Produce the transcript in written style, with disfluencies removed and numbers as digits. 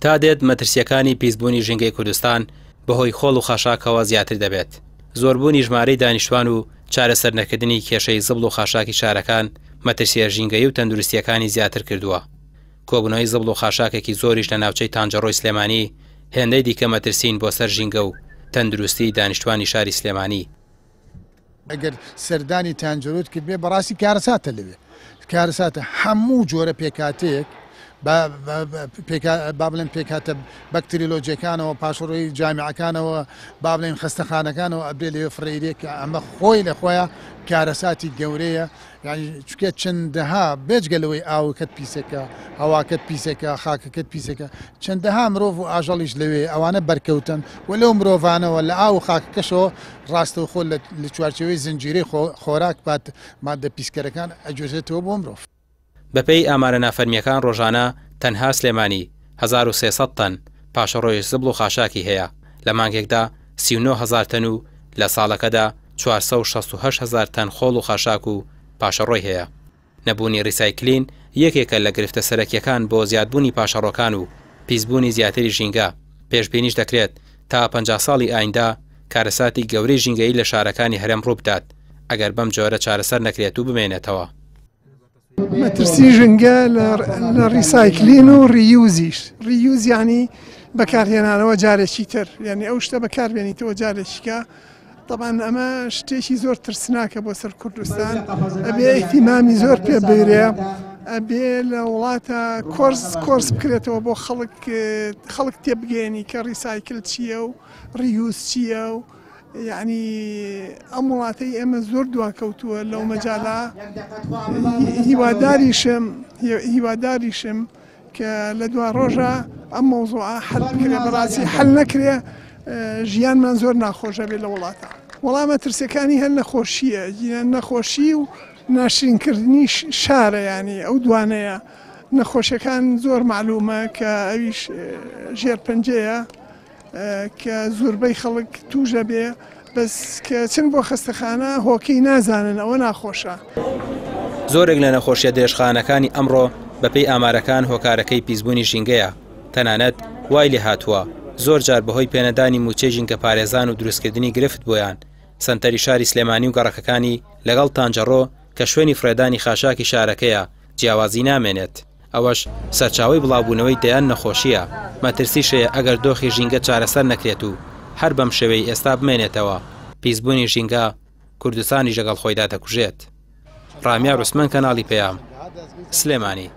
تا دێت مەترسییەکانی پیسبوونی ژینگەی کوردستان بەهۆی خۆڵ و خاشاکەوە زیاتر دەبێت. زۆربوونی ژمارەی دانیشتوان و چارەسەرنەکردنی کێشەی زبڵ و خاشاکی شارەکان مەترسییە ژینگەیی و تەندروستییەکانی زیاتر کردووە. کۆبوونەوەی زبڵ و خاشاکێکی زۆریش لە ناوچەی تانجەڕۆی سلێمانی هێندەی دیکە مەترسین بۆ سەر ژینگە و تەندروستیی دانیشتوانی شاری سلێمانی. ئەگەر سەردانی تانجەرۆت کردبێ بەڕاستی کارەساتە لەوێ کارەساتە هەموو جۆرە پێکاتەیەک با بڵێن پێکهاتە بەکتریۆلۆجیەکانەوە پاشەڕۆی جامیعەکانەوە با بڵێن خەستەخانەکانەوە ئەبێ لەوێ فڕێیرێ کە ئەمە خۆی لە خۆیان کارەساتی گەورەیە یعنی چکە چەندەها بێجگە لەوەی ئاوکەت پیسەکە هەواکەت پیسەکە خاکەکەت پیسەکە چەندەها مرۆڤ و ئاژەڵیش لەوێ ئەوانە بەرکەوتن و لەو مرۆڤانەوە لە ئاو و خاکەکەشەوە ڕاستەوخۆ لە چوارچێوەی زنجیرەی خۆراک پات ماددە پیسکەرەکان ئەگوێزێتەوە بۆ مرۆڤ. بەپێی ئامارە نافەرمییەکان ڕۆژانە تەنها سلێمانی 1300 تەن پاشەڕۆی زبڵ و خاشاکی هەیە، لە مانگێکدا 39 هەزار تەن و لە ساڵەکەدا 468 هەزار تەن خۆڵ و خاشاک و پاشەڕۆی هەیە. نەبوونی ریسایکلین یەکێکە لە گرفتە سەرەکییەکان بۆ زیادبوونی پاشەڕۆکان و پیسبوونی زیاتری ژینگە، پێشبینیش دەکرێت تا 50 ساڵی ئایندە کارەساتی گەورەی ژینگەیی لە شارەکانی هەرێم ڕووبدات ئەگەر بەم جۆرە چارەسەر نەکرێت و بمێنێتەوە. مەترسی ژینگە لە recycling و reuse یش، reuse یانی بەکارهێنانەوە جارێکی تر، یعنی ئەو شتە بەکاربێنیتەوە جارێکیکە. طبعا ئەمە شتێکی زۆر ترسناکە بۆ سەر کوردستان، ئەبێ ئیهتیمامی زۆر پێ بگرێ، ئەبێ لە وڵاتە کۆرس کۆرس بکرێتەوە بۆ خەڵک، خەڵک تێبگەێنی کە recycle چییە و reuse چییە و یعنی ئەم وڵاتەی ئێمە زۆر دواکەوتووە لەو مەجالە. هیواداریشم هیواداریشم کە لە دوا ڕۆژە ئەم مەوزوعە حل بکرێ. بەڕاستی حل نەکرێ ژیانمان زۆر ناخۆشە بێ لە وڵاتە. وەڵا مەترسیەکانی هەر نەخۆشیە، نەخۆشی و ناشرینکردنی شارە، ینی ئەو دوانەیە. نەخۆشیەکان زۆر معلومە کە ئەویش ژێرپەنجەیە کە زۆربەی خەڵک توژە بێ، بەس کە چن بۆ خەستەخانە هۆکەی نازانن، ئەوە ناخۆشە. زۆرێک لە نەخۆشیە درێژخانەکانی ئەمڕۆ بەپێی ئامارەکان هۆکارەکەی پیسبوونی ژینگەیە، تەنانەت وای لێ هاتووە زۆر جار بەهۆی پێنەدانی مووچەی ژینگەپارێزان و دروستکردنی گرفت بۆیان سەنتەری شاری سلێمانی و گەڕەکەکانی لەگەڵ تانجەڕۆ کە شوێنی فڕێدانی خاشاکی شارەکەیە جیاوازی نامێنێت، ئەوەش سەرچاوەی بڵاوبوونەوەی دەیان نەخۆشییە، مەترسیش هەیە ئەگەر دۆخی ژینگە چارەسەر نەکرێت و هەر بەم شێوەی ئێستا بمێنێتەوە، پیسبوونی ژینگە کوردستانیش لەگەڵ خۆیدا دەکوژێت. ڕامیار عوسمان، کەناڵی پەیام، سلێمانی.